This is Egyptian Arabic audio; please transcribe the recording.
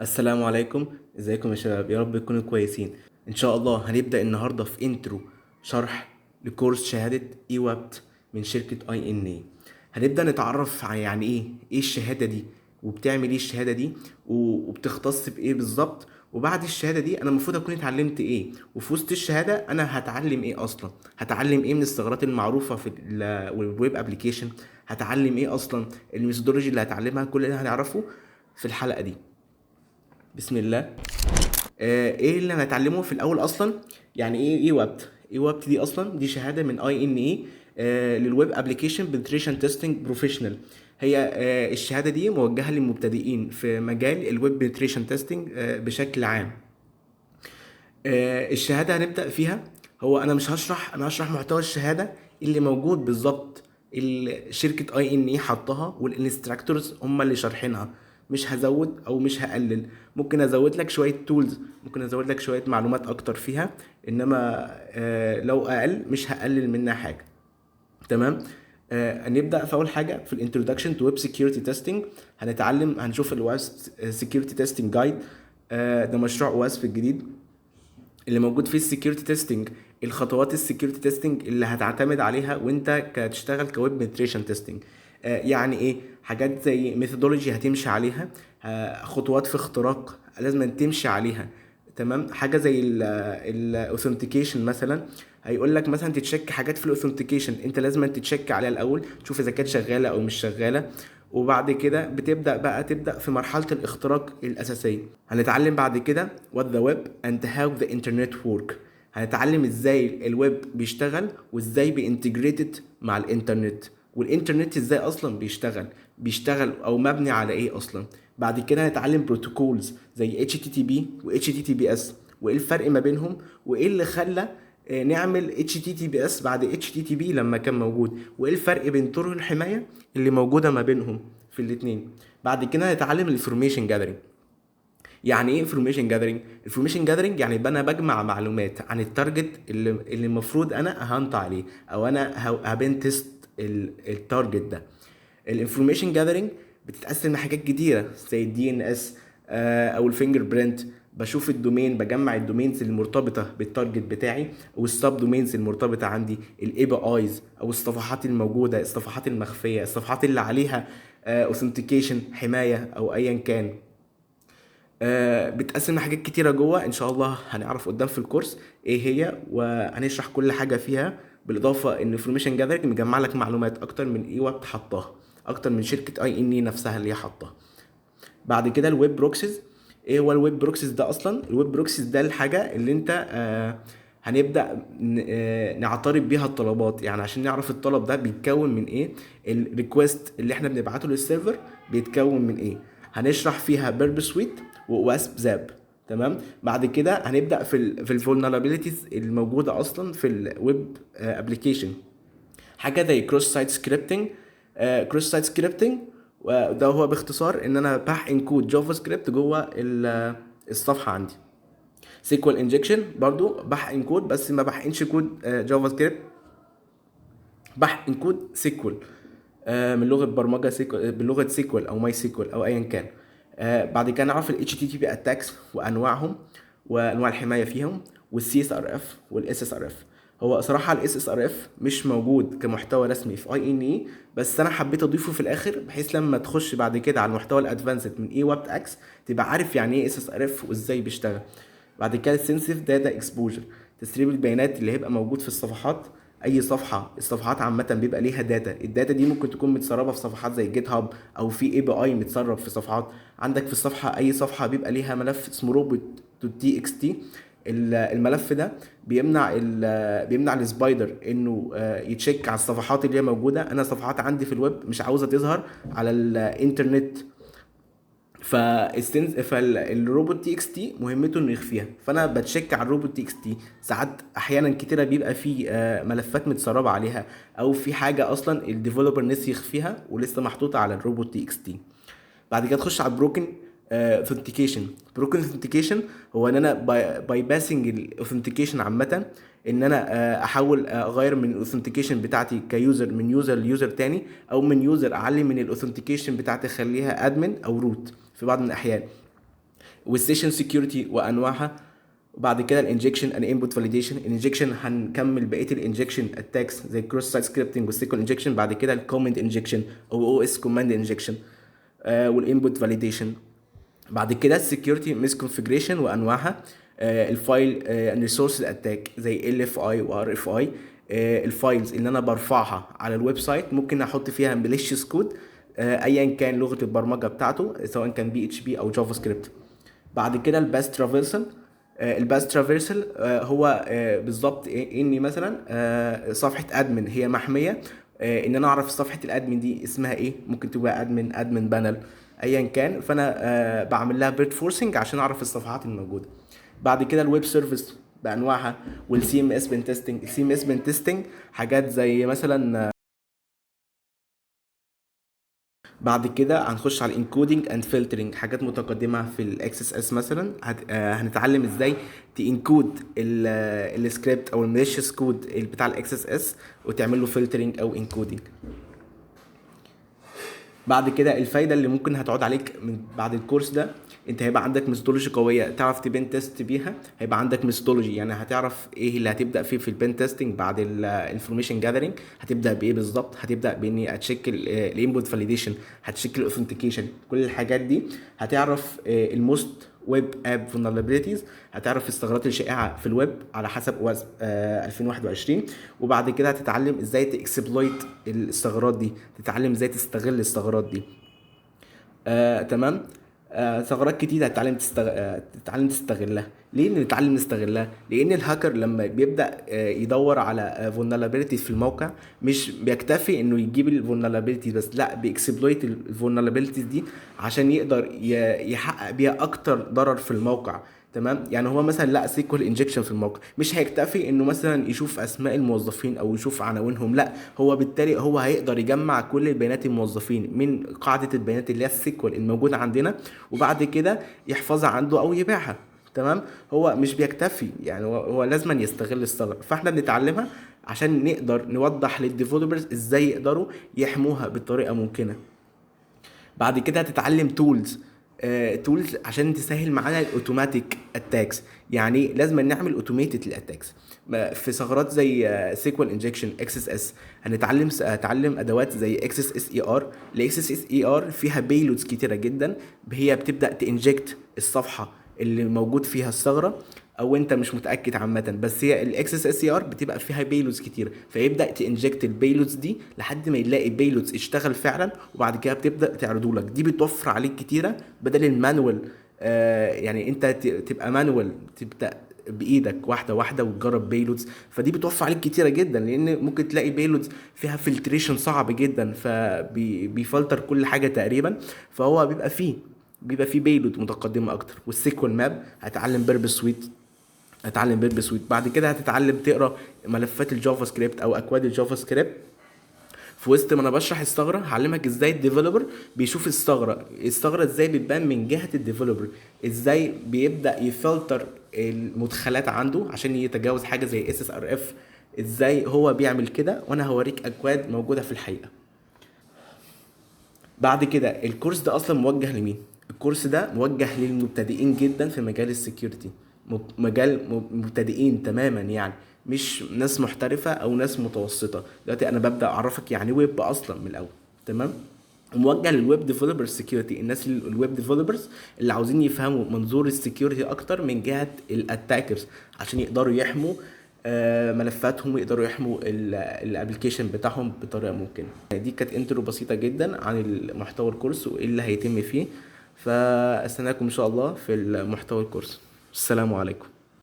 السلام عليكم، ازيكم يا شباب؟ يا رب تكونوا كويسين. ان شاء الله هنبدا النهارده في intro شرح لكورس شهادة EWAPT من شركة INA. هنبدا نتعرف على يعني ايه الشهادة دي، وبتعمل ايه الشهادة دي، وبتختص بايه بالظبط، وبعد الشهادة دي انا المفروض اكون اتعلمت ايه، وفي وسط الشهادة انا هتعلم ايه اصلا، هتعلم ايه من الثغرات المعروفة في ال web application، هتعلم ايه اصلا، ال methodology اللي هتعلمها، كل ده هنعرفه في الحلقة دي. بسم الله. ايه اللي هنتعلمه في الاول اصلا؟ يعني ايه EWAPT؟ EWAPT دي اصلا دي شهادة من INA لل web application penetration testing professional. هي الشهادة دي موجهة للمبتدئين في مجال ال web penetration testing بشكل عام. الشهادة هنبدا فيها، هو انا مش هشرح، انا هشرح محتوى الشهادة اللي موجود بالظبط، اللي شركة INA حطها وال instructors هم اللي شارحينها، مش هزود او مش هقلل. ممكن ازود لك شوية tools، ممكن ازود لك شوية معلومات اكتر فيها، انما لو اقل مش هقلل منها حاجة. تمام. هنبدا في اول حاجة في ال introduction to web security testing. هنشوف ال OWASP security testing guide، ده مشروع OWASP الجديد اللي موجود فيه ال security testing، الخطوات ال security testing اللي هتعتمد عليها وانت كتشتغل ك web penetration testing. يعني ايه؟ حاجات زي methodology هتمشي عليها، خطوات في اختراق لازم تمشي عليها. تمام. حاجة زي ال authentication مثلا، هيقول لك مثلا ت check حاجات في ال authentication، انت لازم ت check عليها الاول، تشوف اذا كانت شغالة او مش شغالة، وبعد كده بتبدا بقى تبدا في مرحلة الاختراق الاساسية. هنتعلم بعد كده what the web and how the internet work. هنتعلم ازاي الويب بيشتغل وازاي بي integrated مع الانترنت، والانترنت ازاي اصلا بيشتغل او مبني على ايه اصلا. بعد كده هنتعلم protocols زي HTTP و HTTPS، وايه الفرق ما بينهم، وايه اللي خلى نعمل HTTPS بعد HTTP لما كان موجود، وايه الفرق بين طرق الحماية اللي موجودة ما بينهم في الاتنين. بعد كده هنتعلم ال information gathering. يعني ايه information gathering؟ information gathering يعني يبقى انا بجمع معلومات عن ال target اللي المفروض انا ه hunt عليه، او انا ه pen test ال target ده. ال information gathering بتتقسم لحاجات كتيرة زي ال DNS او ال fingerprint. بشوف ال domain، بجمع ال domains المرتبطة بال target بتاعي، وال sub domains المرتبطة عندي، ال APIs او الصفحات الموجودة، الصفحات المخفيه، الصفحات اللي عليها authentication حماية او ايا كان. بتقسم لحاجات كتيرة جوه، ان شاء الله هنعرف قدام في الكورس ايه هي، وهنشرح كل حاجة فيها. بالاضافة ان information gathering مجمع لك معلومات اكتر من EWAPT حطاها، اكتر من شركة INA نفسها اللي هي حطاها. بعد كده ال web proxies. ايه هو ال web proxies ده اصلا؟ ال web proxies ده الحاجة اللي انت هنبدا نعترض بيها الطلبات، يعني عشان نعرف الطلب ده بيتكون من ايه، ال request اللي احنا بنبعته لل server بيتكون من ايه. هنشرح فيها Burp Suite و OWASP ZAP. تمام. بعد كده هنبدا في ال vulnerabilities الموجودة اصلا في الويب application، حاجة زي cross site scripting. cross site scripting وده هو باختصار ان انا بحقن code JavaScript جوه الصفحة عندي. SQL injection برضو بحقن كود، بس ما بحقنش code JavaScript، بحقن code SQL، من لغة برمجة SQL، بلغه SQL او MySQL او ايا كان. بعد كده نعرف ال HTTP attacks وانواعهم وانواع الحماية فيهم، وال CSRF وال SSRF. هو صراحة ال SSRF مش موجود كمحتوى رسمي في INA، بس انا حبيت اضيفه في الاخر بحيث لما تخش بعد كده على المحتوى ال advanced من EWAPT X تبقى عارف يعني ايه SSRF وازاي بيشتغل. بعد كده ال sensitive data exposure، تسريب البيانات اللي هيبقى موجود في الصفحات. اي صفحة، الصفحات عامة بيبقى ليها data، ال data دي ممكن تكون متسربه في صفحات زي GitHub، او في API متسرب في صفحات عندك في الصفحة. اي صفحة بيبقى ليها ملف اسمه robot.txt. الملف ده بيمنع ال spider انه ي check على الصفحات اللي هي موجودة. انا صفحات عندي في الويب مش عاوزه تظهر على الانترنت، فال robot txt مهمته انه يخفيها، فانا ب check على ال robot txt. ساعات احيانا كتيرة بيبقى في ملفات متسربه عليها، او في حاجة اصلا ال developer نسي يخفيها ولسه محطوطة على ال robot txt. بعد كده تخش على broken authentication. broken authentication هو ان انا bypassing ال authentication عامة، ان انا احاول اغير من ال authentication بتاعتي ك user، من user ل user تاني، او من user اعلي من ال authentication بتاعتي اخليها admin او root في بعض من الاحيان. وال session security وانواعها. وبعد كده ال injection and input validation. ال injection هنكمل بقية ال injection attacks زي ال cross site scripting وال SQL injection. بعد كده ال command injection او OS command injection وال input validation. بعد كده ال security misconfiguration وانواعها، ال file and resource attack زي LFI و RFI. ال files اللي انا برفعها على ال website ممكن احط فيها malicious code، ايا كان لغة البرمجة بتاعته، سواء كان PHP او JavaScript. بعد كده ال path traversal. ال path traversal هو بالظبط اني مثلا صفحة admin هي محميه، ان انا اعرف صفحة ال admin دي اسمها ايه، ممكن تبقى admin، admin panel، ايا كان، فانا بعمل لها brute forcing عشان اعرف الصفحات الموجودة. بعد كده ال web service بانواعها، وال CMS pen testing. ال CMS pen testing حاجات زي مثلا. بعد كده هنخش على ال encoding and filtering، حاجات متقدمة في ال XSS مثلا. هنتعلم ازاي ت encode ال script او ال malicious code بتاع ال XSS وتعمل له filtering او encoding. بعد كده الفايدة اللي ممكن هتعود عليك من بعد الكورس ده، انت هيبقى عندك methodology قوية تعرف ت pen test بيها. هيبقى عندك methodology، يعني هتعرف ايه اللي هتبدا فيه في ال pen testing بعد ال information gathering، هتبدا بايه بالظبط؟ هتبدا باني ا check ال input validation، هت check ال authentication، كل الحاجات دي. هتعرف ال most web app vulnerabilities، هتعرف الثغرات الشائعة في الويب على حسب OWASP 2021. وبعد كده هتتعلم ازاي ت exploit الثغرات دي، تتعلم ازاي تستغل الثغرات دي. تمام. ثغرات كتير هتتعلم تتعلم تستغلها. ليه نتعلم نستغلها؟ لان الهاكر لما بيبدا يدور على vulnerability في الموقع مش بيكتفي انه يجيب ال vulnerability بس، لا، بي exploit ال vulnerability دي عشان يقدر يحقق بيها اكتر ضرر في الموقع. تمام؟ يعني هو مثلا لقى SQL injection في الموقع، مش هيكتفي انه مثلا يشوف اسماء الموظفين او يشوف عناوينهم، لا، هو بالتالي هو هيقدر يجمع كل البيانات الموظفين من قاعدة البيانات اللي هي ال SQL الموجودة عندنا، وبعد كده يحفظها عنده او يبيعها. تمام؟ هو مش بيكتفي، يعني هو لازم يستغل الثغرة. فاحنا بنتعلمها عشان نقدر نوضح لل developers ازاي يقدروا يحموها بطريقة ممكنة. بعد كده هتتعلم tools عشان تسهل معانا ال automatic attacks. يعني لازم نعمل automated ال attacks في ثغرات زي SQL injection، XSS. هتعلم ادوات زي اكسس اس اي ار. الاكسس اس اي ار فيها payloads كتيرة جدا، هي بتبدا ت inject الصفحة اللي موجود فيها الثغرة، او انت مش متاكد عامة، بس هي ال XSSER بتبقى فيها payloads كتير، فيبدا ت inject ال payloads دي لحد ما يلاقي payloads اشتغل فعلا، وبعد كده بتبدا تعرضه لك. دي بتوفر عليك كتيرة بدل ال manual، يعني انت تبقى manual تبدا بايدك واحدة واحدة وتجرب payloads، فدي بتوفر عليك كتيرة جدا، لان ممكن تلاقي payloads فيها filtration صعب جدا، فبيفلتر كل حاجة تقريبا، فهو بيبقى فيه payload متقدمة اكتر. وال SQLmap، هتعلم Burp Suite، هتعلم Burp Suite. بعد كده هتتعلم تقرا ملفات ال JavaScript او اكواد ال JavaScript. في وسط ما انا بشرح الثغرة هعلمك ازاي ال developer بيشوف الثغره، الثغرة ازاي بتبان من جهة ال developer، ازاي بيبدا يفلتر المدخلات عنده عشان يتجاوز حاجة زي SSRF، ازاي هو بيعمل كده، وانا هوريك اكواد موجودة في الحقيقة. بعد كده الكورس ده اصلا موجه لمين؟ الكورس ده موجه للمبتدئين جدا في مجال ال security، مجال مبتدئين تماما، يعني مش ناس محترفه او ناس متوسطه. دلوقتي انا ببدا اعرفك يعني ويب اصلا من الاول. تمام؟ وموجه لل web developer security، الناس ال web developers اللي عاوزين يفهموا منظور ال security اكتر من جهة ال attackers عشان يقدروا يحموا ملفاتهم ويقدروا يحموا ال application بتاعهم بطريقة ممكنة. دي كانت intro بسيطة جدا عن المحتوى الكورس وايه اللي هيتم فيه، فاستناكم ان شاء الله في المحتوى الكورس. السلام عليكم.